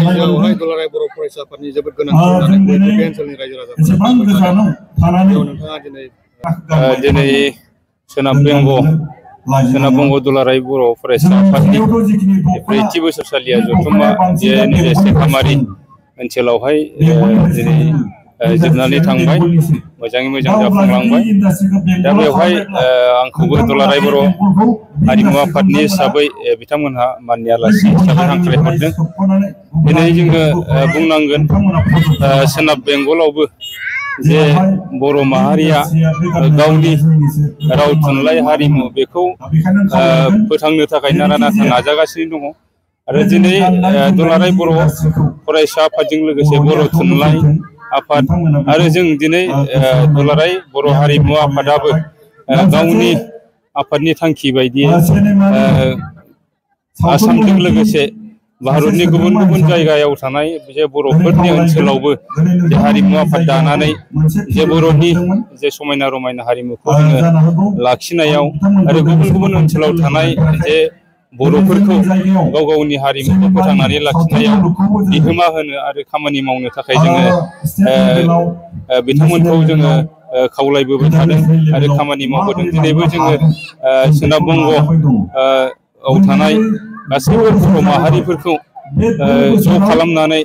रायजोआवहाय दुलाराय बर' फरायसा आफादनि जोबोद गोनांथि होननानै बे ओनसोलनि रायजो राजाफोरा नोंथाङा दिनै सोनाब बंग दुलाराय बर' फरायसा आफादनि 4थि बोसोरसालिया जथुम्मा नैबे सेखामारि ओनसोलावहाय दिनै जोबनानै थांबाय मोजाङै मोजां जाफुंलांबाय दा बेवहाय आंखौबो दुलाराय बर' हारिमु आफादनि हिसाबै बिथांमोनहा माननि आलासि हिसाबै हांख्रायहरदों दिनै जोङो बुंनांगोन सोनाब बेंगलावबो जे बर' माहारिया गावनि राव थुनलाइ हारिमु बेखौ फोथांनो थाखाय नारा नाथा नाजागासिनो दङ आरो दिनै दुलाराय बर' फरायसा आफादजों लोगोसे बर' थुनलाइ आफाद आरो जों दिनै दुलाराय बर' हारिमु आफादाबो गावनि आफादनि थांखि बायदियै आसामजों लोगोसे भारतनि गुबुन गुबुन जायगायाव थानाय जे बर'फोरनि ओनसोलावबो जे हारिमु आफाद दानानै जे बर'नि जे समायना रमायना हारिमुखौ जोङो लाखिनायाव आरो गुबुन गुबुन ओनसोलाव थानाय जे बर'फोरखौ गाव गावनि हारिमुखौ फोथांनानै लाखिनायाव बिहोमा होनो आरो खामानि मावनो थाखाय जोङो बिथांमोनखौ जोङो खावलायबोबाय थादों आरो खामानि मावबोदों दिनैबो जोङो सोनाब बंगआव थानाय गासैबो बर' माहारिफोरखौ ज' खालामनानै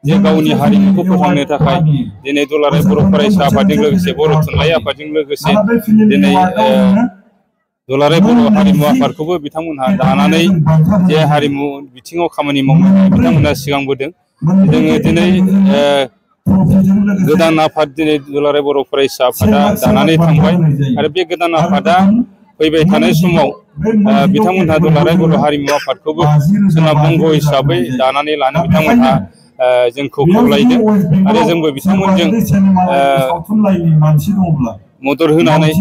जे गावनि हारिमुखौ फोथांनो थाखाय दिनै दुलाराय बर' फरायसा आफादजों लोगोसे बर' थुनलाइ आफादजों लोगोसे दिनै दुलाराय बर' हारिमु आफादखौबो बिथांमोनहा दानानै जे हारिमु बिथिङाव खामानि मावनो बिथांमोनहा सिगांबोदों जोङो दिनै गोदान आफाद दिनै दुलाराय बर' फरायसा आफादा दानानै थांबाय आरो बे गोदान आफादा फैबाय थानाय समाव बिथांमोनहा दुलाराय बर' हारिमु आफादखौबो सोनाब बंग हिसाबै दानानै लानो बिथांमोनहा जोंखौ खावलायदों आरो जोंबो बिथांमोनजों मदद होनानै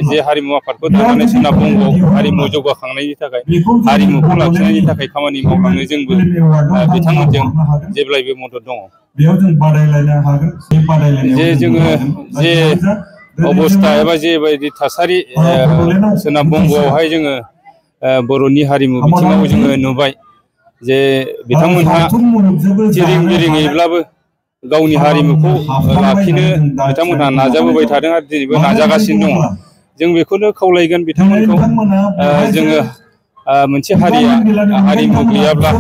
जे हारिमु आफादखौ दानानै सोनाब बंगआव हारिमु जौगाखांनायनि थाखाय हारिमुखौ लाखिनायनि थाखाय खामानि मावलांनो जोंबो बिथांमोनजों जेब्लायबो मदद दङ जे जोङो जे अबस्था एबा जेबायदि थासारि सोनाब बंगआवहाय जोङो बर'नि हारिमु बिथिङाव जोङो नुबाय जे बिथांमोनहा जिरिं बिरिङैब्लाबो गावनि हारिमुखौ लाखिनो बिथांमोनहा नाजाबोबाय थादों आरो दिनैबो नाजागासिनो दङ जों बेखौनो खावलायगोन बिथांमोनखौ जोङो मोनसे हारिया हारिमु गैयाब्ला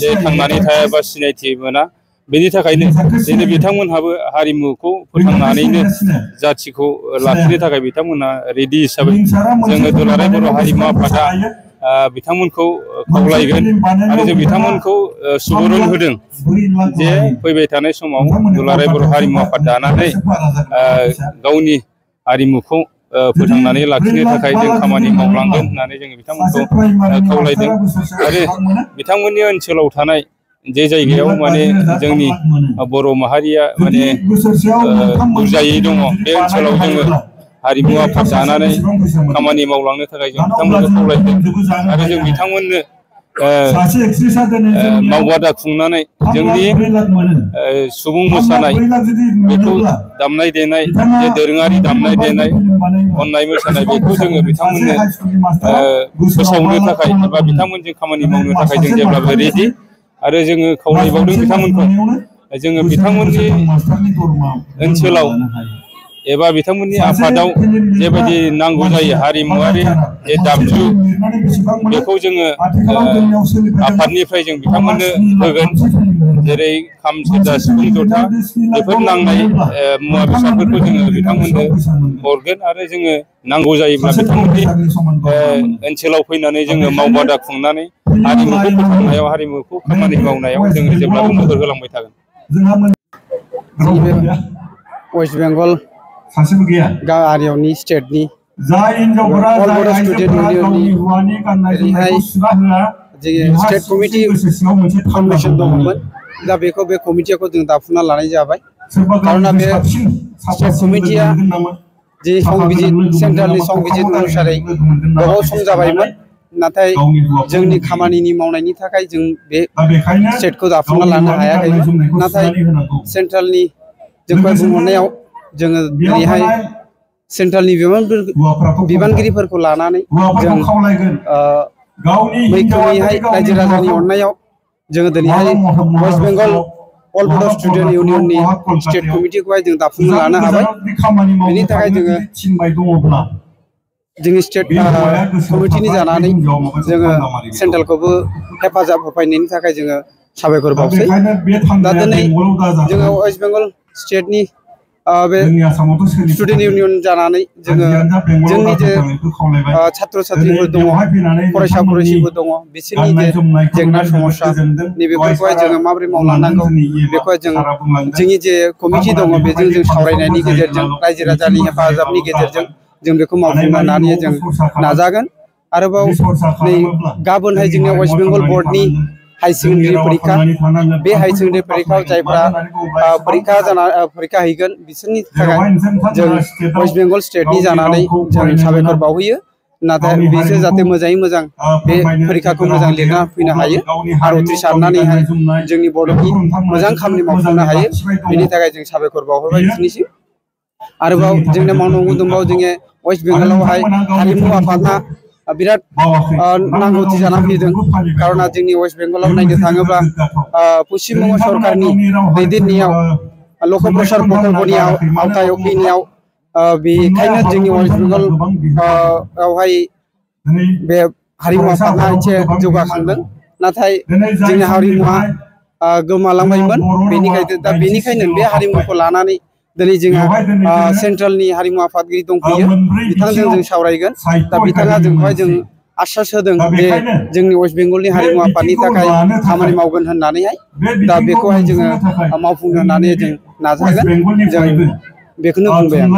जे थांनानै थायाबा सिनायथि मोना बेनि थाखायनो दिनै बिथांमोनहाबो हारिमुखौ फोथांनानैनो जाथिखौ लाखिनो थाखाय बिथांमोनहा रेडि हिसाबै जोङो दुलाराय बर' हारिमु आफादा बिथांमोनखौ खावलायगोन आरो जों बिथांमोनखौ सुबुरुन होदों जे फैबाय थानाय समाव दुलाराय बर' हारिमु आफाद दानानै गावनि हारिमुखौ फोथांनानै लाखिनो थाखाय जों खामानि मावलांगोन होननानै जोङो बिथांमोनखौ खावलायदों आरो बिथांमोननि ओनसोलाव थानाय जे जायगायाव माने जोंनि बर' माहारिया माने बुरजायै दङ बे ओनसोलाव जोङो हारिमु आफाद दानानै खामानि मावलांनो थाखाय जों बिथांमोनखौ खावलायदों आरो जों बिथांमोननो मावबादा खुंनानै जोंनि सुबुं मोसानाय बेखौ दामनाय देनाय जे दोरोङारि दामनाय देनाय खननाय मोसानाय बेखौ जोङो बिथांमोननो फोसावनो थाखाय एबा बिथांमोनजों खामानि मावनो थाखाय जों जेब्लाबो रेडि आरो जोङो खावलायबावदों बिथांमोनखौ जोङो बिथांमोननि ओनसोलाव एबा बिथांमोननि आफादाव जेबायदि नांगौ जायो हारिमुवारि जे दामजु बेखौ जोङो आफादनिफ्राय जों बिथांमोननो होगोन जेरै खाम सेरजा सिफुं जथा बेफोर नांनाय मुवा बेसादफोरखौ जोङो बिथांमोननो हरगोन आरो जोङो नांगौ जायोब्ला बिथांमोननि ओनसोलाव फैनानै जोङो मावबादा खुंनानै हारिमुखौ फोथांनायाव हारिमुखौ खामानि मावनायाव जोङो जेब्लाबो मदद होलांबाय थागोन वेस्ट बेंगल गारियावनि स्टेटनि स्टेट कमिटि फाउन्डेसन दङमोन दा बेखौ बे कमिटिखौ जों दाफुंना लानाय जाबाय मानोना बे स्टेट कमिटिया जि संबिजित सेन्ट्रेलनि संबिजित अनुसारै गोबाव सम जाबायमोन नाथाय जोंनि खामानिनि मावनायनि थाखाय जों बे स्टेटखौ दाफुंना लानो हायाखैमोन नाथाय सेन्ट्रेलनि जोंखौ बुंहरनायाव जोङो दिनैहाय सेन्ट्रेलनि बिबानगिरिफोरखौ लानानै जों मैखोमैहाय रायजो राजानि अननायाव जोङो दिनैहाय वेस्ट बेंगल अल बड' स्टुडेन्ट इउनियननि स्टेट कमिटिखौहाय जों दाफुंना लानो हाबाय। बेनि थाखाय जोङो जोंनि स्टेट कमिटिनि जानानै जोङो सेन्ट्रेलखौबो हेफाजाब होफैनायनि थाखाय जोङो साबायखर बावसै। दा दिनै जोङो वेस्ट बेंगल स्टेटनि बे स्टुडेन्ट इउनियन जानानै जोङो जोंनि जे छात्र छात्रीफोर दङ, फरायसा फरायसिफोर दङ, बिसोरनि जे जेंना समस्या नैबेफोरखौहाय जोङो माबोरै मावलांनांगौ बेखौहाय जों जोंनि जे कमिटि दङ बेजों जों सावरायनायनि गेजेरजों रायजो राजानि हेफाजाबनि गेजेरजों जों बेखौ मावफुंनानै जों नाजागोन। आरोबाव नै गाबोनहाय जोंनि वेस्ट बेंगल बर्डनि हाई सेकेन्डारि परिखा, बे हाई सेकेन्डारि परिखायाव जायफ्रा परिखा हैगोन बिसोरनि थाखाय जों वेस्ट बेंगल स्टेटनि जानानै जों साबायखर बावहैयो। नाथाय बिसोर जाहाथे मोजाङै मोजां बे परिखाखौ मोजां लिरना फैनो हायो आरो उथ्रिसारनानैहाय जोंनि बड'नि मोजां खामानि मावफुंनो हायो, बेनि थाखाय जों साबायखर बावहरबाय बिसोरनिसिम। आरोबाव जोंनो मावनांगौ दंबावो। जोंनि वेस्ट बेंगलावहाय हारिमु आफादआ बिराद नांगौथि जानानै फैदों। खार'ना जोंनि वेस्ट बेंगलाव नायनो थाङोब्ला पश्चिम बंग सरकारनि दैदेननायाव लक प्रसार प्रकल्पनि आवथायाव फैनायाव बेखायनो जोंनि वेस्ट बेंगलावहाय बे हारिमु आफादआ एसे जौगाखांदों। नाथाय जोंनि हारिमुवा गोमालांबायमोन। बेनिखायनो बे हारिमुखौ लानानै दिनै जोंहा सेन्ट्रेलनि हारिमु आफादगिरि दंफैयो, बिथांजों जों सावरायगोन। दा बिथाङा जोंखौहाय जों आश्वास होदों जे जोंनि वेस्ट बेंगलनि हारिमु आफादनि थाखाय खामानि मावगोन होननानैहाय। दा बेखौहाय जोङो मावफुंनो होननानै जों नाजागोन। जों बेखौनो बुंबाय आं।